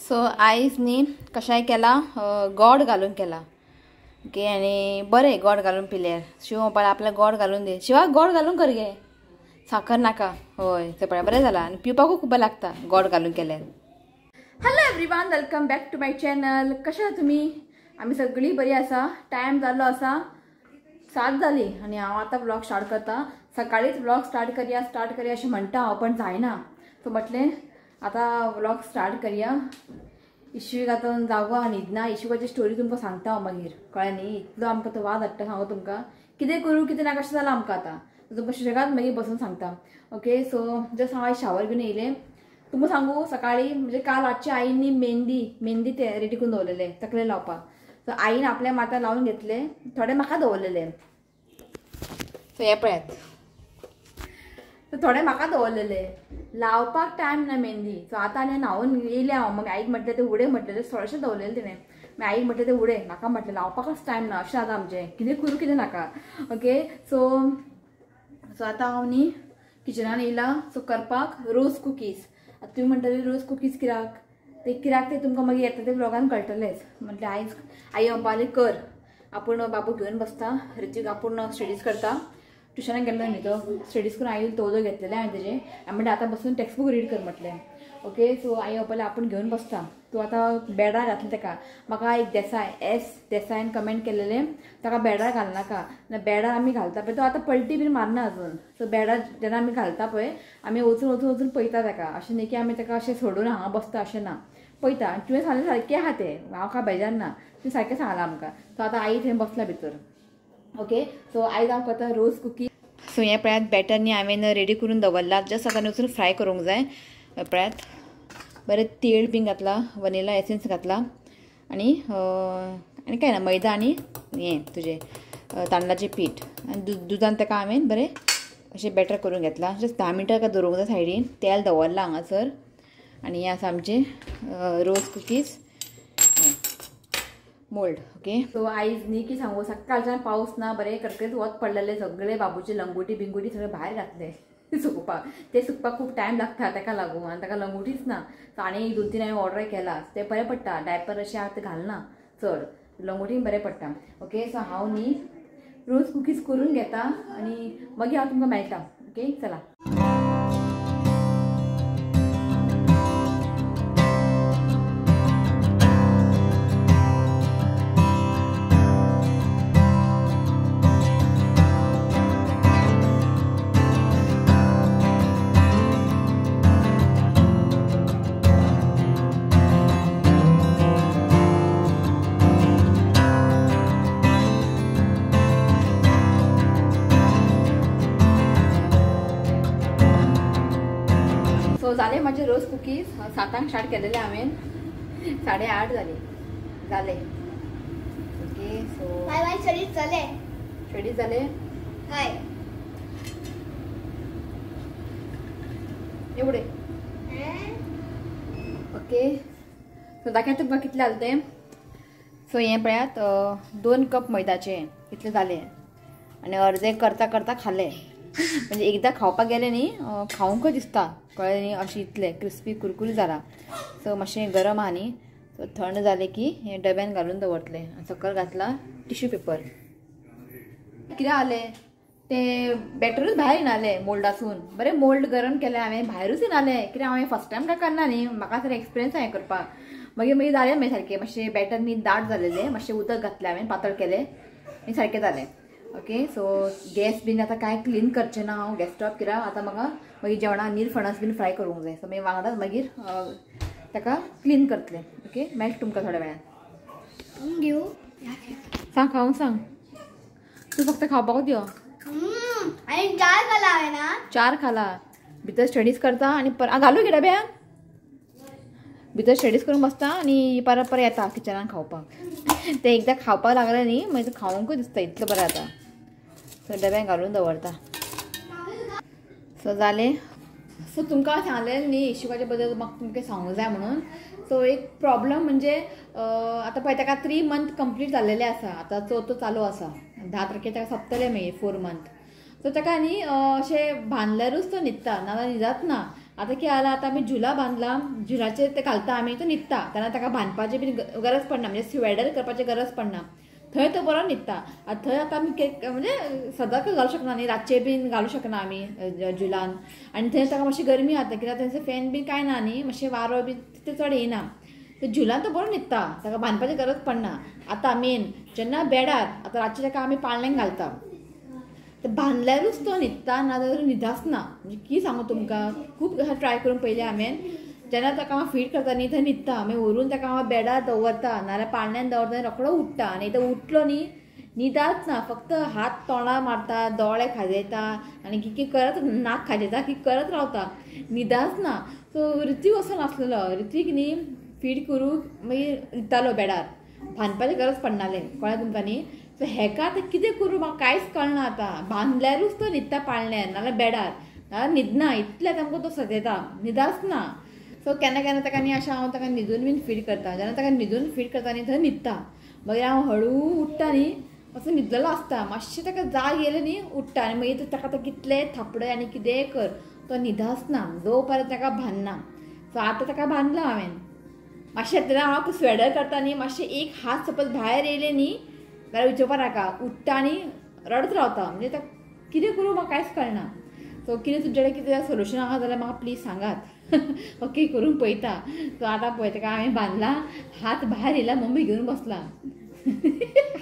So आयज न्ही कशाय केला गोड घालून केला. ओके आनी बरें गोड घालून पिल्यार शिव म्हणपाक आपल्याक गोड घालून दी. शिवा गोड घालून कर गे, साखर नाका. हय ते पळय बरें जाला आनी पिवपाकूय खूब बरें लागता गोड घालून केल्यार. Hello everyone, welcome back to my channel. कशें आसा तुमी? आमी सगळीं बरी आसा. टायम जाल्लो आसा 7 जाली आनी हांव आतां व्लॉग स्टार्ट करता. सकाळीच व्लॉग स्टार्ट करया अशें म्हणटा हांव, पण जायना. सो म्हटलें आतां व्लॉग स्टार्ट करया. इशूक आतां जागो न्हिदना. इशुकाची स्टोरी तुमकां सांगता हांव मागीर, कळ्ळें न्ही? इतलो आमकां तो वाद हाडटा सांगू तुमकां, कितें करूं कितें नाका अशें जालां आमकां आतां. तुमकां सुशेगाद मागीर बसून सांगता. ओके सो जस्ट हांव आयज शावर घेवन येयलें. तुमकां सांगू सकाळीं म्हणजे काल रातचे आईन न्ही मेहंदी ते रेडी करून दवरलेले तकले लावपाक. सो आईन आपल्या माथ्यार लावन घेतले, थोडे म्हाका दवरलेले. सो हे पळयात, सो थोडे म्हाका दवरलेले, लावपाक टायम ना मेहंदी. सो आतां आनी न्हांवन येयलें हांव. मग आईक म्हटलें ते उडय म्हटलेले, थोडेशे दवरलेले तिणें. मागीर आईक म्हटलें ते उडय, म्हाका म्हटलें लावपाकच टायम ना. अशें आतां आमचें कितें करूं कितें नाका. ओके सो सो आतां हांव न्ही किचनान येयलां सो करपाक रोज कुकीज. आतां तुमी म्हणटले रोज कुकीज कित्याक? ते कित्याक ते तुमकां मागीर येता ते व्लॉगान कळटलेंच. म्हटलें आयज आई म्हणपाक कर, आपूण बाबू घेवन बसता, ऋत्विक आपूण स्टडीज करता. ट्युशनाक गेल्लो न्ही तो, स्टडीज करून आई तोजो घेतलेले हांवें तेजे. हांवें म्हणलें आतां बसून टेक्स्ट बूक रीड कर म्हटलें. ओके सो आई म्हणपाक आपूण घेवन बसता. तूं आतां बेडार घातलें तेका. म्हाका एक देसाय एस देसायन कमेंट केलेलें, ताका बेडार घालनाका. बेडार आमी घालता पळय तो आतां पलटी बीन मारना अजून. सो बेडार जेन्ना आमी घालता पळय आमी वचून वचून वचून पळयता ताका. अशें न्ही की आमी ताका अशें सोडून हांगा बसता अशें ना, पळयता. आनी तुवें सांगलें सारकें आहा तें, हांव काय बेजार ना, तुवें सारकें सांगलां आमकां. सो आतां आई थंय बसला भितर. ओके सो आयज हांव करता रोज कुकी. सो हें पळयात बॅटर न्ही हांवें रेडी करून दवरला, जस्ट आतां वचून फ्राय करूंक जाय. पळयात बरें तेल बीन घातला, वनिला एसेन्स घातला आनी आनी कांय ना, मैदा आनी हें तुजें तांदळाचें पीठ आनी दुदान ताका हांवें बरें अशें बॅटर करून घेतलां. जस्ट 10 मिनटां ताका दवरूंक जाय सायडीन. तेल दवरलां हांगासर. आनी हें आसा आमचें रोज कुकीज मोल्ड. ओके सो आयज न्ही की सांगू, सकाळच्यान पावस ना, बरें करकरीत वत पडलेलें, सगळे बाबूचे लंगोटी बिंगोटी सगळे भायर घातले सुकपाक. ते सुकपाक खूब टायम लागता ताका लागून, आनी ताका लंगोटीच ना. सो आनी 2-3 हांवें ऑर्डर केला, ते बरें पडटा. डायपर अशें आतां घालना चड, लंगोटीन बरें पडटा. ओके सो हांव न्ही रोज कुकीज करून घेता आनी मागीर हांव तुमकां मेळटा. ओके चला. सो जाले म्हाजे रोज कुकीज. 7 स्टार्ट केलेले हांवें, 8:30 जाली जाले. ओके सो स्टडीज जाले, स्टडीज जाले. हय एवढे. ओके सो दाखय तुमकां कितले जाले ते. सो हें पळयात 2 कप मैदाचे कितले जाले आनी अर्दे करता करता खाले. म्हणजे एकदां खावपाक गेलें न्ही खावंकच दिसता, कळ्ळें न्ही? अशें इतलें क्रिस्पी कुरकुरी जाला. सो मातशें गरम आहा न्ही, सो थंड जालें की हें डब्यान घालून दवरतलें. सकयल घातला टिश्यू पेपर. कितें जालें तें बॅटरूच भायर येनालें मोल्डासून. बरें मोल्ड गरम केलें हांवें, भायरूच येनालें. कित्याक हांवें फर्स्ट टायम काय करना न्ही, म्हाका तर एक्सपिरियन्स हांवें करपाक. मागीर मागीर जालें मागीर सारकें मातशें बॅटर न्ही दाट जालेलें, मातशें उदक घातलें हांवें, पातळ केलें आनी सारकें जालें. ओके सो गॅस बीन आतां कांय क्लीन करचें ना हांव, गॅस स्टॉप कित्याक आतां म्हाका मागीर जेवणाक निरफणस बीन फ्राय करूंक जाय. सो मागीर वांगडाच मागीर ताका क्लीन करतलें. ओके मेळटा तुमकां थोड्या वेळान. सांग खावंक सांग, तूं फक्त खावपाक दियो. 4 खाला हांवें, 4 खाला. भितर स्टडीज करता आनी परत घालूं गे डब्यान, भितर स्टडीज करूंक बसता आनी परत परत येता किचनान खावपाक. तें एकदां खावपाक लागलें न्ही मागीर खावंकूच दिसता, इतलें बरें जाता. सो डब्यान घालून दवरता. सो जालें. सो तुमकां सांगलें न्ही इशुकाचे बद्दल म्हाका तुमकां सांगूंक जाय म्हणून. सो एक प्रॉब्लम म्हणजे आतां पळय ताका 3 मंथ कंप्लीट जाल्लेले आसा, आतां चवथो चालू आसा, 10 तारखेर ताका सोंपतले मागीर 4 मंथ. सो ताका न्ही अशें बांदल्यारूच तो न्हिदता, नाजाल्यार न्हिदत ना. आतां कितें जालां, आतां आमी झुला बांदला, झुलाचेर ते घालता आमी, तो न्हिदता. तेन्ना ताका बांदपाची बी गरज पडना, म्हणजे स्वेटर करपाची गरज पडना, थंय तो बरो न्हिदता. आतां थंय आतां आमी म्हणजे सदांच घालूं शकना न्ही, रातचे बीन घालूं शकना आमी झुलान. आनी थंय ताका मातशी गरमी जाता कित्याक थंयसर फॅन बी कांय ना न्ही, मातशें वारो बी तितलें चड येयना. ते झुलान तो बरो न्हिदता, ताका बांदपाची गरज पडना. आतां मेन जेन्ना बेडार आतां रातचे ताका आमी पाळण्याक घालता, ते बांदल्यारूच तो न्हिदता, नाजाल्यार न्हिदाच ना. म्हणजे कितें सांगू तुमकां, खूब ट्राय करून पळयलें हांवें. जेन्ना ताका हांव फीड करता न्ही थंय न्हिदता, मागीर व्हरून ताका हांव बेडार दवरता नाजाल्यार पाळण्यान दवरता, रोखडो उठ्ठा. आनी एकदां उठलो न्ही न्हिदाच ना, फक्त हात तोंडा मारता, दोळे खाजयता आनी कितें करत, नाक खाजयता, कितें करत रावता, न्हिदाच ना. सो ऋत्वीक असो नासलेलो, ऋत्वीक न्ही फीड करूंक मागीर न्हिदतालो बेडार, बांदपाची गरज पडनालें, कळ्ळें तुमकां न्ही. सो हेका आतां कितें करूं म्हाका कांयच कळना. आतां बांदल्यारूच तो न्हिदता पाळण्यान नाजाल्यार बेडार, नाजाल्यार न्हिदना, इतलें आमकां तो सजयता, न्हिदाच ना. सो केन्ना केन्ना ताका न्ही अशें हांव ताका न्हिदून बीन फीड करता. जेन्ना ताका न्हिदून फीड करता न्ही थंय न्हिदता, मागीर हांव हळू उठ्ठा न्ही, असो न्हिदलेलो आसता, मातशें ताका जाग येयलें न्ही उठ्ठा. आनी मागीर ताका आतां कितले थापडे आनी कितेंय कर, तो न्हिदाच ना, जो पर्यंत ताका बांदना. सो आतां ताका बांदला हांवें. मातशें तेन्ना हांव स्वेटर करता न्ही, मातशें एक हात सपोज भायर येयलें न्ही जाल्यार विचारपा नाका, उठ्ठा आनी रडत रावता. म्हणजे ताका कितें करूं म्हाका कांयच कळना. सो कितें तुमचे कडेन कितें सोल्युशन आसा जाल्यार म्हाका प्लीज सांगात. ओके करून पळयता. सो आतां पळय ताका हांवें बांदला, हात भायर येयला, मम्मी घेवन बसला,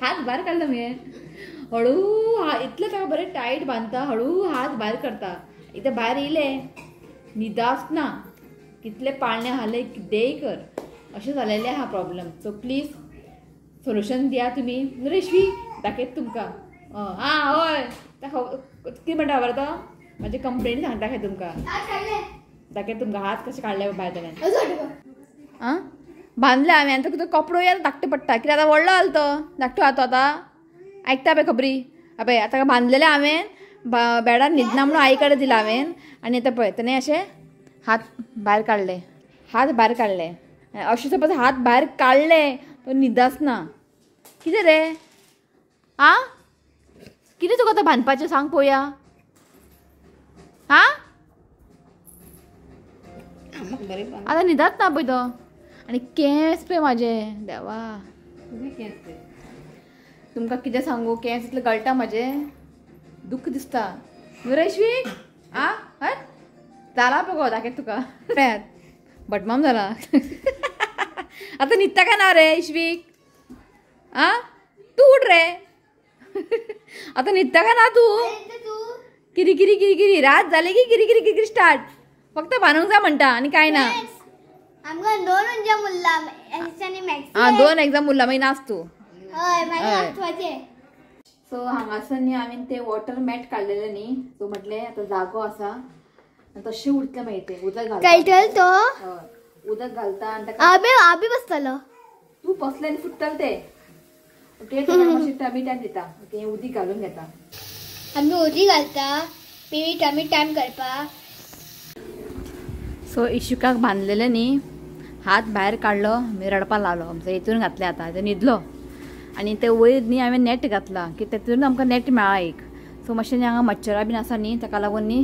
हात भायर काडला मगे हळू, इतलें ताका बरें टायट बांदता, हळू हात भायर करता. एकदां भायर येयलें न्हिदाच ना, कितले पाळणे हाले कितेंय कर, अशें जालेलें आहा प्रॉब्लम. सो प्लीज सोल्युशन दिया तुमी. रेशवी दाखयत तुमकां. आं हय, कितें म्हणटा खबर तो म्हाजी कंप्लेन सांगता खंय तुमकां, दाखयत तुमकां हात कशें काडले भायर ताणें. आं बांदले हांवें, आनी तुका कपडो यार धाकटो पडटा, कित्याक आतां व्हडलो जालो तो, धाकटो आहा तो आतां, आयकता पळय खबरी. पळय आतां बांदलेलें हांवें, बेडार न्हिदना म्हणून आई कडेन दिलां हांवें. आनी आतां पळय ताणें अशें हात भायर काडले, हात भायर काडले, अशें सपोज हात भायर काडले तो न्हिदाच ना. कितें रे, आं कितें तुका आतां बांदपाचें सांग पळोवया. आं आतां न्हिदाच ना पळय तो. आनी केंस पळय म्हाजे, देवा तुमकां कितें सांगू, केंस इतले गळटा म्हाजे, दुख्ख दिसता. नुरेशवी आं हय जाला पळय गो, दाखयत तुका, भटमाम जाला. आतां न्हिदता काय ना रे इश्वीक? आं तूं उठ रे, आतां न्हिदता काय ना तूं? किरी किरी किरी किरी रात जाली की किरी किरी किरी स्टार्ट, फक्त बांदूंक जाय म्हणटा आनी कांय ना. आं दोन एग्जाम उरला, मागीर नाच तूं. सो हांगासर न्ही हांवें ते वॉटर मॅट काडलेले न्ही, सो म्हटलें आतां जागो आसा तशें उरतलें मागीर तें उदक घालता तो, उदक घालता आनी आबे बसतलो, तूं बसलें आनी फुट्टलें तें. ओके मातशें टमी टायम दिता. ओके उदीक घालून घेता आमी, उदीक घालता पी टमी टायम करपाक. सो इशुकाक बांदलेलें न्ही, हात भायर काडलो, मागीर रडपाक लागलो, आमचो हितून घातलें आतां तो न्हिदलो. आनी ते वयर न्ही हांवें नॅट घातला की तेतून आमकां नॅट मेळ्ळा एक. सो मातशें न्ही हांगा मच्छरां बीन आसा न्ही, ताका लागून न्ही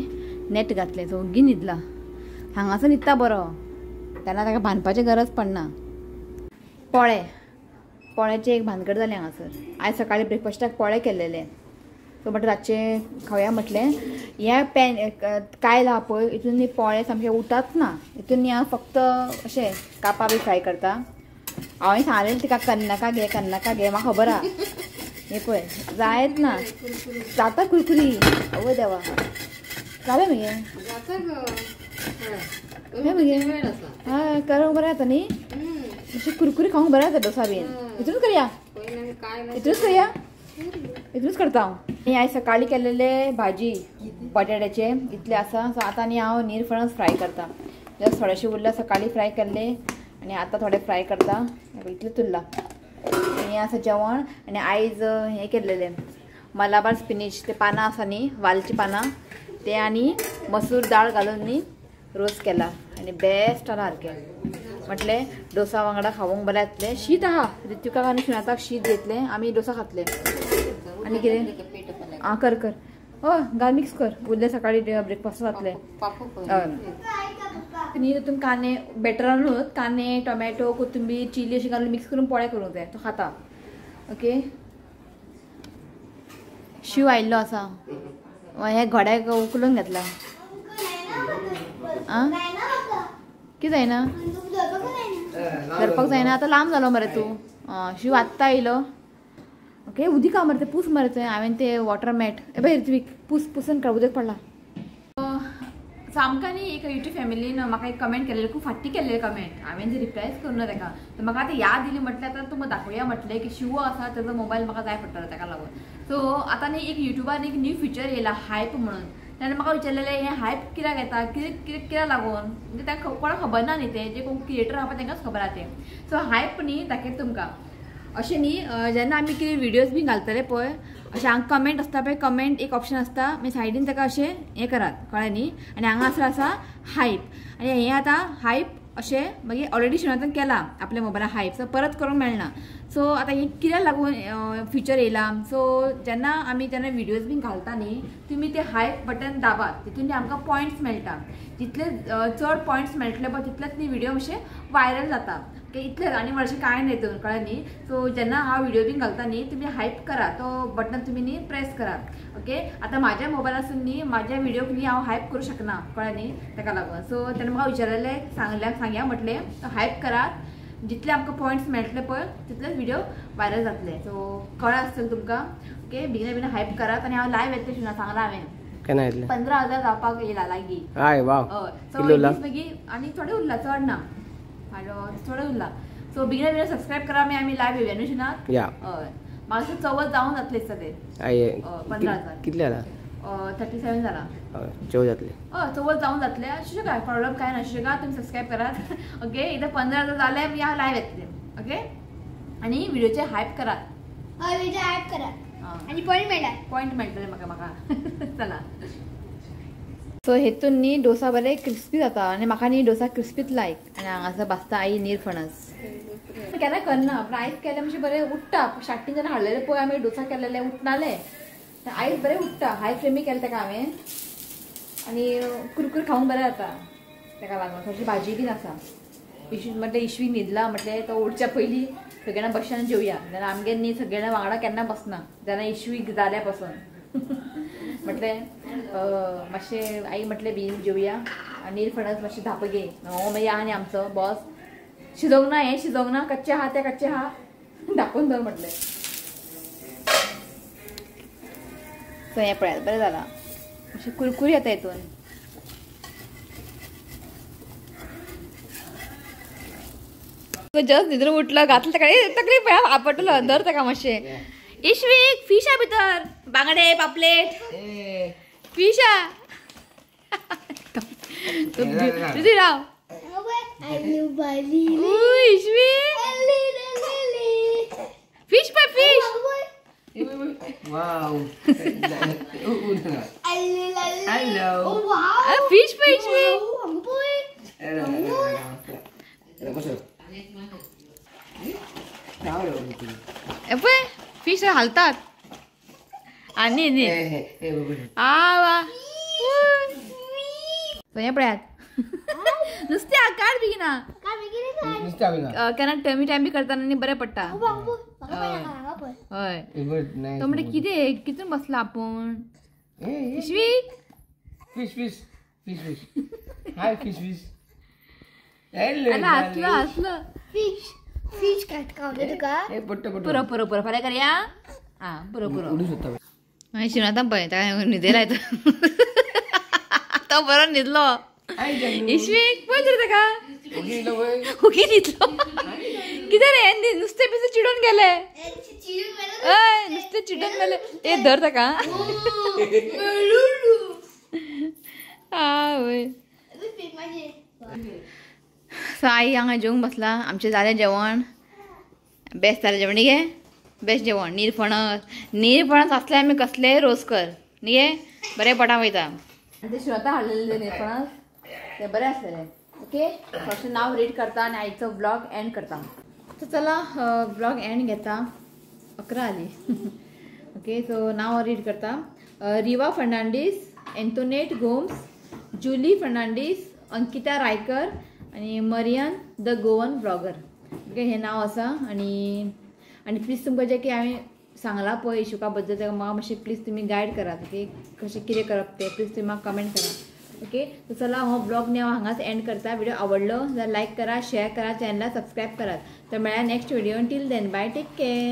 नॅट घातलें. सो ओग्गी न्हिदला, हांगासर न्हिदता बरो, तेन्ना ताका बांदपाची गरज पडना. पोळे, पोळ्याची एक भानगड जाली हांगासर. आयज सकाळी ब्रेकफास्टाक पोळे केल्लेले, सो म्हटलें रातचें खावया म्हटलें. ह्या पॅन कायल आहा पळय, हितून न्ही पोळे सामके उठात ना, हितून न्ही हांव फक्त अशें कापां बी फ्राय करता. हांवें सांगलें तिका कन्नाका घे, कन्नाका घे, म्हाका खबर आहा. हें पळय जायत ना, जाता कुरकुरी. आवय देवा, जालें मगे, हें मगे हय करूंक बरें जाता न्ही, मातशें कुरकुरी खावंक बरें जाता डोसा बीन. हितूनच करया, हितूनच करया, हितूनच करता हांव. आनी आयज सकाळी केलेले भाजी बटाट्याचे इतले आसा. सो आतां न्ही हांव निरफणस फ्राय करता, जस्ट थोडेशे उरला सकाळी फ्राय केल्ले आनी आतां थोडे फ्राय करता, इतलें उरला. आनी आसा जेवण. आनी आयज हें केल्लेलें मलाबार स्पिनीच, ते पानां आसा न्ही वालची पानां, ते आनी मसूर दाळ घालून न्ही रोस केला आनी बेस्ट आला सारकें. म्हटलें डोसा वांगडा खावंक बरें जातलें. शीत आहा, ऋत्विकाक आनी सुनाताक शीत घेतलें, आमी डोसा खातले. आनी कितें आं कर कर, हय घाल मिक्स कर, उरलें सकाळी ब्रेकफास्ट जातलें. हय. न्ही तितून कांदे बेटरानूच कांदे टोमॅटो कोथिंबीर चिली अशें घालून मिक्स करून पोळे करूंक जाय तो खाता. ओके शिव आयिल्लो आसा हे घोड्याक उखलून घेतला. आं कितें जायना धरपाक जायना आतां लांब जालो मरे तूं. शिव आत्तां येयलो. ओके उदीक मरे तें पूस मरे तें हांवें तें वॉटर मॅट ए पळय ऋत्वीक पूस पुसून काड उदक पडला. सो आमकां न्ही एक यूट्यूब फॅमिलीन म्हाका एक कमेंट केलेली खूब फाटी केल्ले कमेंट हांवें ती रिप्लायच करूं ना ताका. तर म्हाका आतां याद दिली म्हटल्यार आतां तुमकां दाखोवया म्हटलें की शिव आसा ताजो मोबायल म्हाका जाय पडटलो ताका लागून. सो आतां न्ही एक यूट्यूबार एक न्यू फिचर येयला हायप म्हणून. ताणें म्हाका विचारलेलें हें हायप कित्याक येता कितें कित्याक लागून म्हणजे तांकां कोणाक खबर ना न्ही तें जे कोण क्रिएटर आहा पळय तांकांच खबर आहा तें. सो हायप न्ही दाखयता तुमकां अशें न्ही जेन्ना आमी कितें विडियोज बी घालतले पळय अशें हांगा कमेंट आसता पळय कमेंट एक ऑप्शन आसता मागीर सायडीन ताका अशें हें करात कळ्ळें न्ही. आनी हांगा आसा हायप आनी हें आतां हायप अशें मागीर ऑलरेडी शिवनाथान केलां आपल्या मोबायलार हायप सो परत करूंक मेळना. सो आतां हें कित्याक लागून फिचर येयलां सो जेन्ना आमी जेन्ना विडियोज बीन घालता न्ही तुमी ते हायप बटन दाबात तितून आमकां पॉयंट्स मेळटा जितले चड पॉयंट्स मेळटले पळय तितलेच न्ही विडियो मातशे व्हायरल जाता. ओके इतलेंच आनी मातशें कांय न्ही तितून कळ्ळें न्ही. सो जेन्ना हांव विडियो बीन घालता न्ही तुमी हायप करा तो बटन तुमी न्ही प्रेस करात. ओके आतां म्हाज्या मोबायलासून न्ही म्हाज्या विडियोक न्ही हांव हायप करूं शकना कळ्ळें न्ही ताका लागून. सो तेणें म्हाका विचारलें सांगल्या सांगया म्हटलें हायप करात जितले आमकां पॉयंट्स मेळटले पळय तितलेच विडियो व्हायरल जातले. सो कळ्ळें आसतलें तुमकां. ओके बेगीन बेगीन हायप करात आनी हांव लायव येतलें शिवना सांगलां हांवें केन्ना येतलें 15,000 जावपाक येयला लागीं. हय वाव सो मागीर आनी थोडे उरला चड ना थोडे उरला. सो बेगीन बेगीन सबस्क्रायब करा मागीर आमी लायव येवया न्हू शिवनाथ. हय म्हाका चवथ जावन जातलें दिसता तें. 15,000 कितले जाला 37 जाला. चवथ जातले. हय चवथ जावन जातलें अशें काय प्रॉब्लम कांय ना अशें काय तुमी सबस्क्रायब करात. ओके एकदां 15,000 जालें मागीर हांव लायव येतलें. ओके आनी विडियोचे हायप करात. हय विडियो हायप करात आनी पॉयंट मेळटा पॉयंट मेळटले म्हाका म्हाका. चला सो हेतून न्ही डोसा बरे क्रिस्पी जाता आनी म्हाका न्ही डोसा क्रिस्पीच लायक. आनी हांगासर भाजता आई नीर फणस केन्ना करना पूण आयज केलें मातशें बरें उठ्ठा. शाट्टीन जेन्ना हाडलेलें पळय आमी डोसा केलेले उठनाले आयज बरें उठ्ठा. हाय फ्लेमी केलें ताका हांवें आनी कुरकुर खावंक बरें जाता ताका लागून. थोडीशी भाजी बीन आसा इशवी म्हटलें इशवी न्हिदला म्हटलें तो उठच्या पयलीं सगळ्यांना बसच्यान जेवया जाल्यार आमगेर न्ही सगळ्यांना वांगडा केन्ना बसना जेन्ना इशवी जाल्या पासून. म्हटलें मातशें आई म्हटलें बेगीन जेवया आनी फणस मातशें धाप घे हो मागीर आनी आमचो बॉस शिजोवंक ना हें शिजोवंक ना कच्चें आहा तें कच्चें आहा धापून दवर म्हटलें. सो हें पळयात बरें जालां मातशें कुरकुरी येता हितून. जस्ट न्हिदून उठलो घातलं ताका तकली पळय आपटलो धर ताका मातशें. इशवीक फिश आहा भितर बांगडे पापलेट फिश आहा. तुजी राव इशवीक फिश पळय fish. Fish पळय इशवीक. पळय फिश हालतात आनी न्ही आ वा हें पळयात नुस्तें काड बेगिना केन्ना टमी टायम बी करतना न्ही बरें पडटा. हय तो म्हणटा कितें कितून बसला आपूण इशवीक fish fish fish fish hi fish fish. हासलो हासलो फिश फिश काट तुका पुरो पुरो पुरो फाल्यां करया. आं पुरो पुरो मागीर शिवनाथान पळय ताका न्हिदेर आयतो तो बरो न्हिदलो. इशवीक पळय तरी ताका हुकी न्हिदलो कितें रे नुस्तें बिस्तें चिडून गेलें. हय नुस्तें चिडून गेलें ए धर ताका. आवय सो आई हांगा जेवंक बसला. आमचें जालें जेवण बेस्ट जालें जेवण न्ही गे बेस्ट जेवण नीर फणस नीर फणस आसल्यार आमी कसलेय रोस कर न्ही गे बरें पोटां वयता. आनी ते शिवता हाडलेले नीर फणस ते बरें आसलेले. ओके थोडेशें नांव रीड करता आनी आयचो ब्लॉग एंड करता. सो चला ब्लॉग एंड घेता 11 आली. ओके सो नांव रीड करता. Riva Fernandes, Antoinette Gomes, Julie Fernandes, Ankita Raikar आनी Marian the Goan vlogger. Okay, हें नांव आसा. आनी आनी प्लीज तुमकां जें की हांवें सांगलां पळय इशुका बद्दल तेका म्हाका मातशें प्लीज तुमी गायड करात. ओके, कशें कितें करप तें प्लीज तुमी म्हाका कमेंट करात. ओके, तर चला हो ब्लॉग न्ही हांव हांगाच एंड करता. व्हिडिओ आवडलो जाल्यार लायक करा, शेअर करा, चॅनला सबस्क्रायब करात. तर मेळ्ळ्या next video. Till then bye, take care.